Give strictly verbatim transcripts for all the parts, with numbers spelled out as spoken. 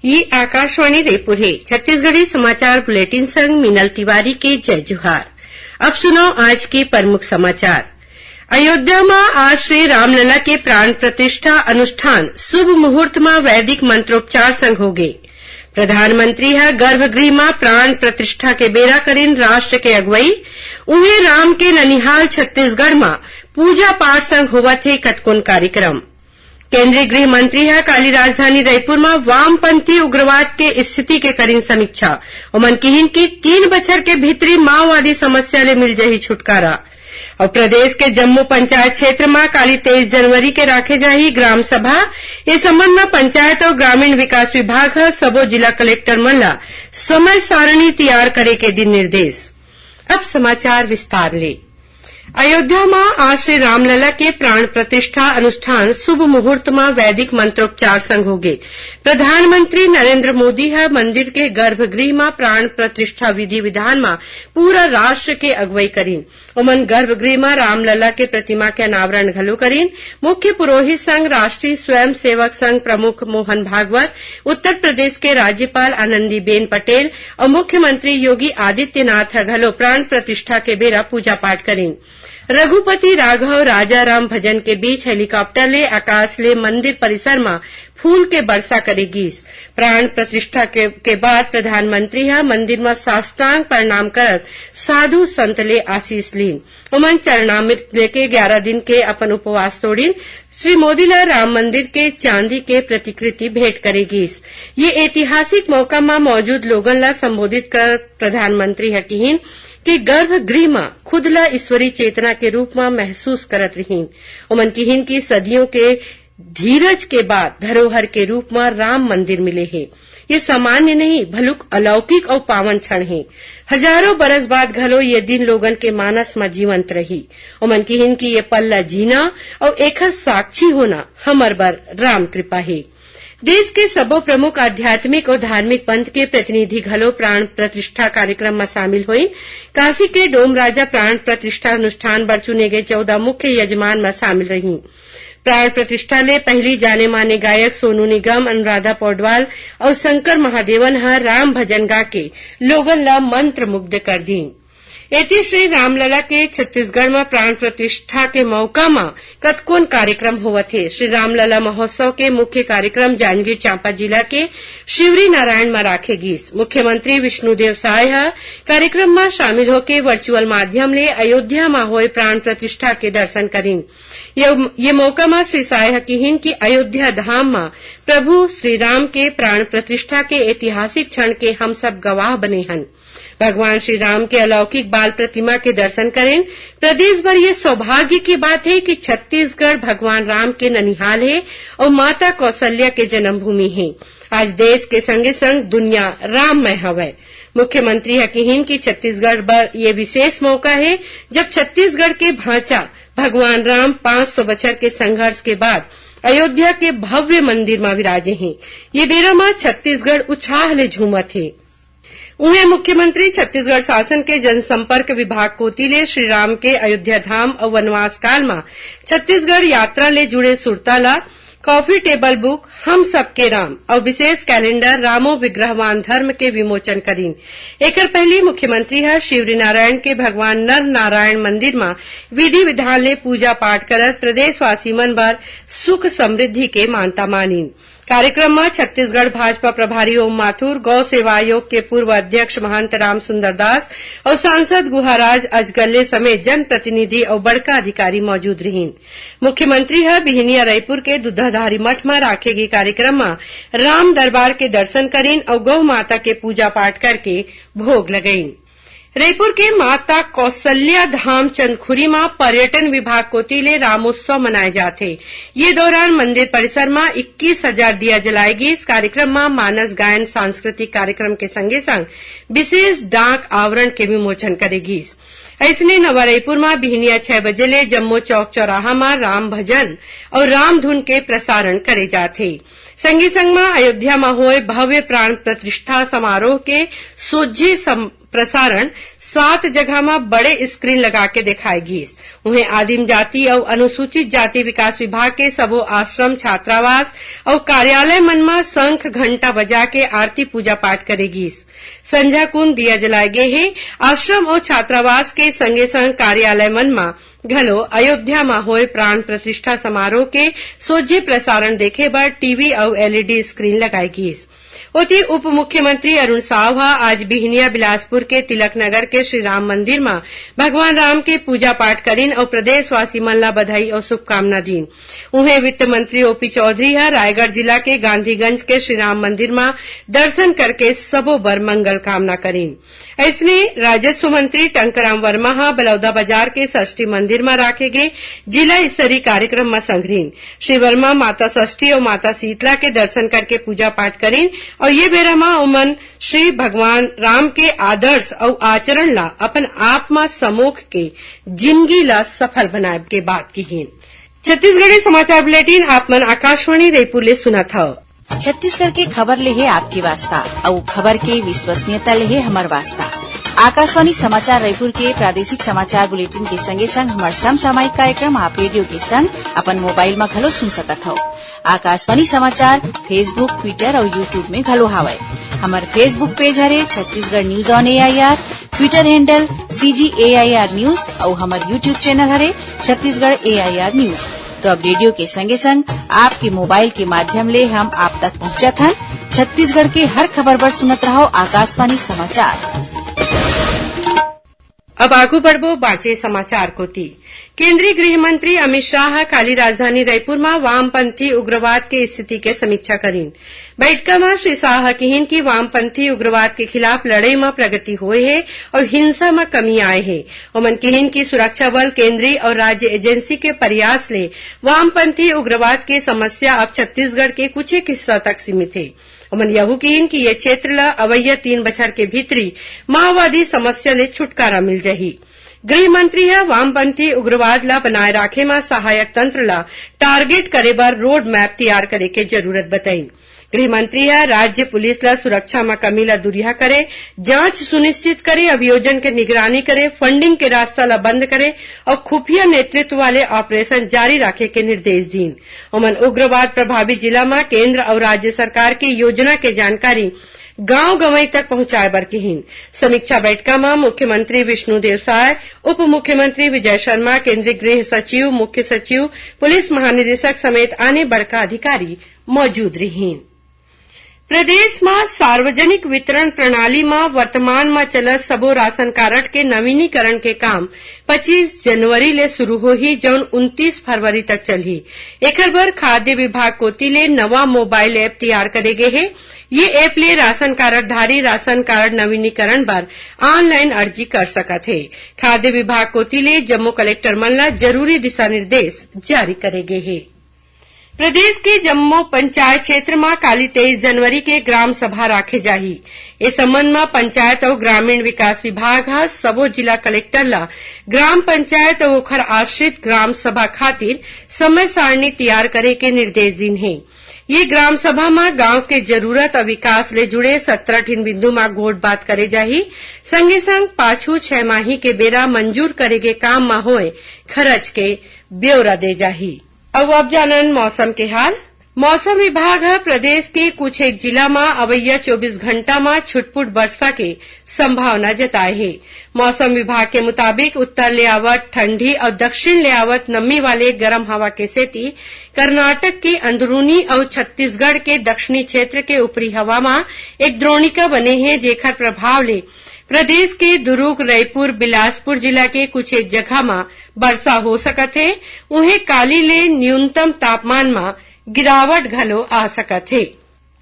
ये आकाशवाणी रायपुर हे। छत्तीसगढ़ी समाचार बुलेटिन संग मीनल तिवारी के जय जोहार। अब सुनव आज के प्रमुख समाचार। अयोध्या म आज श्री रामलला के प्राण प्रतिष्ठा अनुष्ठान शुभ मुहूर्त म वैदिक मंत्रोपचार संग होगे। प्रधानमंत्री ह गर्भगृह म प्राण प्रतिष्ठा के बेरा करिन राष्ट्र के अगुवई। उहें, राम के ननिहाल छत्तीसगढ़ म पूजा पाठ संग होवत हे कतकोन कार्यक्रम। केंद्रीय गृह मंत्री ह काली राजधानी रायपुर म वामपंथी उग्रवाद के स्थिति के करिन समीक्षा। ओमन किहिन कि तीन बछर के भीतरी माओवादी समस्या ले मिल जही छुटकारा। अउ प्रदेश के जम्मो पंचायत क्षेत्र म काली तेईस जनवरी के राखे जाही ग्राम सभा। ए संबंध म पंचायत अउ ग्रामीण विकास विभाग ह सबो जिला कलेक्टर मन ल समय सारणी तैयार करे के दिन निर्देश। अब समाचार विस्तार ले। अयोध्या म आज श्री रामलला के प्राण प्रतिष्ठा अनुष्ठान शुभ मुहूर्त म वैदिक मंत्रोपचार संग होगे। प्रधानमंत्री नरेंद्र मोदी ह मंदिर के गर्भगृह म प्राण प्रतिष्ठा विधि विधान म पूरा राष्ट्र के अगुवई करिन। ओमन गर्भगृह म रामलला के प्रतिमा के अनावरण घलो करिन। मुख्य पुरोहित संग राष्ट्रीय स्वयंसेवक संघ प्रमुख मोहन भागवत, उत्तर प्रदेश के राज्यपाल आनंदीबेन पटेल अउ मुख्यमंत्री योगी आदित्यनाथ ह घलो प्राण प्रतिष्ठा के बेरा पूजा पाठ करिन। रघुपति राघव राजा राम भजन के बीच हेलीकॉप्टर ले आकाश ले मंदिर परिसर म फूल के बरसा करे गीस। प्राण प्रतिष्ठा के, के बाद प्रधानमंत्री ह मंदिर म साष्टांग प्रणाम करत साधु संत ले आशीष लीन। ओमन चरणामृत लेके ग्यारह दिन के अपन उपवास तोड़िन। श्री मोदी ल राम मंदिर के चांदी के प्रतिकृति भेंट करे गीस। ये ऐतिहासिक मौका म मौजूद लोगन ल संबोधित कर प्रधानमंत्री ह किहिन कि गर्भगृह म खुद ल ईश्वरीय चेतना के रूप म महसूस करत रिहिन। ओमन किहिन कि सदियों के धीरज के बाद धरोहर के रूप म राम मंदिर मिले हे। ये सामान्य नहीं, भलुक अलौकिक अउ पावन क्षण हे। हजारों बरस बाद घलो ये दिन लोगन के मानस म जीवंत रही। ओमन किहिन कि ये पल ल जीना अउ एखर साक्षी होना हमर बर राम कृपा हे। देश के सबो प्रमुख आध्यात्मिक अउ धार्मिक पंथ के प्रतिनिधि घलो प्राण प्रतिष्ठा कार्यक्रम म शामिल होइन। काशी के डोम राजा प्राण प्रतिष्ठा अनुष्ठान बर चुने गए चौदह मुख्य यजमान म शामिल रही। प्राण प्रतिष्ठा ले पहिली जाने माने गायक सोनू निगम, अनुराधा पौडवाल अउ शंकर महादेवन ह राम भजन गा के लोगन ल मंत्रमुग्ध कर दीन। एती श्री रामलला के छत्तीसगढ़ म प्राण प्रतिष्ठा के मौका म कतकोन कार्यक्रम होवत हे। श्री रामलला महोत्सव के मुख्य कार्यक्रम जांजगीर चांपा जिला के शिवरी नारायण म राखे गीस। मुख्यमंत्री विष्णुदेव साय ह कार्यक्रम म शामिल होके वर्चुअल माध्यम ले अयोध्या म होए प्राण प्रतिष्ठा के दर्शन करिन। ये, ये मौका म श्री साय ह किहिन कि अयोध्या धाम म प्रभु श्री राम के प्राण प्रतिष्ठा के ऐतिहासिक क्षण के हम सब गवाह बने हन। भगवान श्री राम के अलौकिक बाल प्रतिमा के दर्शन करेन। प्रदेश भर ये सौभाग्य के बात हे कि छत्तीसगढ़ भगवान राम के ननिहाल हे अउ माता कौशल्या के जन्मभूमि हे। आज देश के संगे संग दुनिया राममय हवय। मुख्यमंत्री ह किहिन कि छत्तीसगढ़ बर ये विशेष मौका हे, जब छत्तीसगढ़ के भांचा भगवान राम पाँच सौ बछर के संघर्ष के बाद अयोध्या के भव्य मंदिर म विराजे हे। ये बेरा म छत्तीसगढ़ उछाह ले झूमत हे। उहें, मुख्यमंत्री छत्तीसगढ़ शासन के जनसंपर्क विभाग कोति ले श्री राम के अयोध्या धाम अउ वनवास काल म छत्तीसगढ़ यात्रा ले जुड़े सुरता ल कॉफी टेबल बुक हम सबके राम अउ विशेष कैलेंडर रामो विग्रहवान धर्म के विमोचन करीन। एकर पहिली मुख्यमंत्री ह शिवरीनारायण के भगवान नर नारायण मंदिर म विधि विधान ले पूजा पाठ करत प्रदेशवासी मन बर सुख समृद्धि के मानता मानिन। कार्यक्रम म छत्तीसगढ़ भाजपा प्रभारी ओम माथुर, गौ सेवा आयोग के पूर्व अध्यक्ष महंत राम सुंदर दास अउ सांसद गुहाराज अजगले समेत जनप्रतिनिधि अउ बड़का अधिकारी मौजूद रिहिन। मुख्यमंत्री ह बिहनिया रईपुर के दुधाधारी मठ म राखे गे कार्यक्रम म राम दरबार के दर्शन करिन अउ गौ माता के पूजा पाठ करके भोग लगइन। रईपुर के माता कौशल्या धाम चंदखुरी म पर्यटन विभाग कोति ले रामोत्सव मनाए जात हे। ये दौरान मंदिर परिसर म इक्कीस हजार दिया जलाए गीस। कार्यक्रम म मानस गायन, सांस्कृतिक कार्यक्रम के संगे संग विशेष डाक आवरण के विमोचन करे गीस। अइसने नवा रईपुर म बिहनिया छह बजे ले जम्मो चौक चौराहा म राम भजन अउ राम धुन के प्रसारण करे जात हे। संगे संग म अयोध्या म होए भव्य प्राण प्रतिष्ठा समारोह के सोझे सम-, प्रसारण सात जगह म बड़े स्क्रीन लगा के देखाए गीस। उहें, आदिम जाति अउ अनुसूचित जाति विकास विभाग के सबो आश्रम, छात्रावास अउ कार्यालय मन म शंख घंटा बजा के आरती पूजा पाठ करे गीस। संझा कुन दिया जलाए गे हे। आश्रम अउ छात्रावास के संगे संग कार्यालय मन म घलो अयोध्या म होए प्राण प्रतिष्ठा समारोह के सोझे प्रसारण देखे बर टीवी अउ एलईडी स्क्रीन लगाए गीस। ओती, उप मुख्यमंत्री अरुण साव ह आज बिहनिया बिलासपुर के तिलक नगर के श्री राम मंदिर म भगवान राम के पूजा पाठ करिन अउ प्रदेशवासी मन ला बधाई अउ शुभकामना दीन। उहें, वित्त मंत्री ओपी चौधरी ह रायगढ़ जिला के गांधीगंज के श्री राम मंदिर म दर्शन करके सबो बर मंगल कामना करिन। अइसने, राजस्व मंत्री टंकराम वर्मा ह बलौदा बाजार के षष्ठी मंदिर म राखे गे जिला स्तरीय कार्यक्रम म संघरिन। श्री वर्मा माता षष्ठी अउ माता शीतला के दर्शन करके पूजा पाठ करिन अउ ये बेरा म ओमन श्री भगवान राम के आदर्श अउ आचरण ला अपन आप म समोख के जिनगी ला सफल बनाए के बात किहीन। छत्तीसगढ़ी समाचार बुलेटिन आप मन आकाशवाणी रईपुर ले सुनत हव। छत्तीसगढ़ के खबर ले हे आपके वास्ता, अउ खबर के विश्वसनीयता ले हे हमर वास्ता। आकाशवाणी समाचार रईपुर के प्रादेशिक समाचार बुलेटिन के संगे संग हमर समसामयिक कार्यक्रम आप रेडियो के संग अपन मोबाइल म घलो सुन सकत हव। आकाशवाणी समाचार Facebook, Twitter अउ YouTube में घलो हावय। हमर Facebook पेज हरे Chhattisgarh news on AIR, Twitter handle CG AIR news अउ हमर YouTube चैनल हरे छत्तीसगढ़ एआईआर न्यूज। तो अब रेडियो के संगे संग आपके मोबाइल के माध्यम ले हम आप तक पहुंचत हन। छत्तीसगढ़ के हर खबर बर सुनत रहव आकाशवाणी समाचार। अब आगू बढ़बो बांचे समाचार कोती। केंद्रीय गृह मंत्री अमित शाह ह काली राजधानी रायपुर म वामपंथी उग्रवाद के स्थिति के समीक्षा करिन। बइठका म श्री शाह ह किहीन कि वामपंथी उग्रवाद के खिलाफ लड़ई म प्रगति होए हे अउ हिंसा म कमी आए हे। ओमन किहीन कि सुरक्षा बल, केंद्रीय अउ राज्य एजेंसी के प्रयास ले वामपंथी उग्रवाद के समस्या अब छत्तीसगढ़ के कुछेक हिस्सा तक सीमित हे। ओमन यहू किहीन कि ये क्षेत्र ल अवइया तीन बछर के भीतरी माओवादी समस्या ले छुटकारा मिल जाही। गृह मंत्री ह वामपंथी उग्रवाद ल बनाए राखे म सहायक तंत्र ल टारगेट करे बर रोड मैप तैयार करे के जरूरत बताइन। गृह मंत्री ह राज्य पुलिस ल सुरक्षा म कमी ल दुरिहा करे, जांच सुनिश्चित करे, अभियोजन के निगरानी करे, फंडिंग के रास्ता ल बंद करे अउ खुफिया नेतृत्व वाले ऑपरेशन जारी राखे के निर्देश दीन। ओमन उग्रवाद प्रभावित जिला म केंद्र अउ राज्य सरकार के योजना के जानकारी गांव गंवई तक पहुंचाए बर किहीन। समीक्षा बैठका म मुख्यमंत्री विष्णुदेव साय, उप मुख्यमंत्री विजय शर्मा, केंद्रीय गृह सचिव, मुख्य सचिव, पुलिस महानिदेशक समेत आने बड़का अधिकारी मौजूद रिहीन। प्रदेश म सार्वजनिक वितरण प्रणाली म वर्तमान म चलत सबो राशन कारड के नवीनीकरण के काम पच्चीस जनवरी ले शुरू होही, जउन उनतीस फरवरी तक चलही। एखर बर खाद्य विभाग कोति ले नवा मोबाइल ऐप तैयार करे गे हे। ये ऐप ले राशन कारडधारी राशन कारड नवीनीकरण बर ऑनलाइन अर्जी कर सकत हे। खाद्य विभाग कोति ले जम्मो कलेक्टर मन ल जरूरी दिशा निर्देश जारी करे गे हे। प्रदेश के जम्मो पंचायत क्षेत्र म काली तेईस जनवरी के ग्राम सभा राखे जाही। ए संबंध म पंचायत अउ ग्रामीण विकास विभाग ह सबो जिला कलेक्टर ल ग्राम पंचायत अउ ओखर आश्रित ग्राम सभा खातिर समय सारणी तैयार करे के निर्देश दीन हे। ये ग्राम सभा म गांव के जरूरत अउ विकास ले जुड़े सत्रह ठिन बिंदु म गोठ बात करे जाही। संगे संग पाछू छह माही के बेरा मंजूर करे गे काम म होए खरच के ब्यौरा दे जाही। अउ अब जानन मौसम के हाल। मौसम विभाग ह प्रदेश के कुछ एक जिला म अवइया चौबीस घंटा म छुटपुट बरसा के संभावना जताए हे। मौसम विभाग के मुताबिक उत्तर ले आवत ठंडी अउ दक्षिण ले आवत नमी वाले गरम हवा के सेती कर्नाटक के अंदरूनी अउ छत्तीसगढ़ के दक्षिणी क्षेत्र के ऊपरी हवा म एक द्रोणिका बने हे, जेखर प्रभाव ले प्रदेश के दुरूग, रईपुर, बिलासपुर जिला के कुछ एक जगह म बरसा हो सकत हे। उहें, काली ले न्यूनतम तापमान म गिरावट घलो आ सकत हे।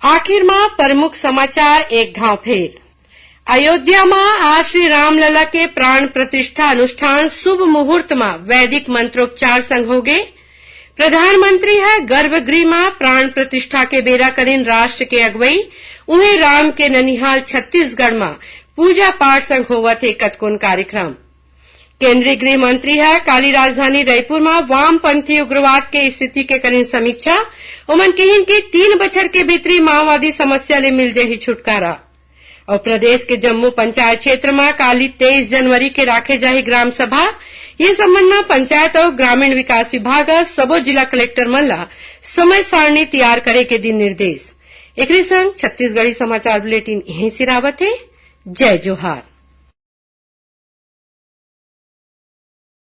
आखिर म प्रमुख समाचार एक घांव फेर। अयोध्या म आज श्री रामलला के प्राण प्रतिष्ठा अनुष्ठान शुभ मुहूर्त म वैदिक मंत्रोपचार संग होगे। प्रधानमंत्री ह गर्भगृह म प्राण प्रतिष्ठा के बेरा करिन राष्ट्र के अगुवई। उहें, राम के ननिहाल छत्तीसगढ़ म पूजा पाठ संग होवत हे कतकोन कार्यक्रम। केंद्रीय गृह मंत्री ह काली राजधानी रईपुर म वामपंथी उग्रवाद के स्थिति के करिन समीक्षा। ओमन किहिन कि तीन बछर के भीतरी माओवादी समस्या ले मिल जही छुटकारा। अउ प्रदेश के जम्मो पंचायत क्षेत्र म काली तेईस जनवरी के राखे जाही ग्राम सभा। ये संबंध म पंचायत अउ ग्रामीण विकास विभाग ह सबो जिला कलेक्टर मन ल समय सारणी तैयार करे के दिन निर्देश। एकरे संग छत्तीसगढ़ी समाचार बुलेटिन यहीं सिरावत हे। जय जोहार।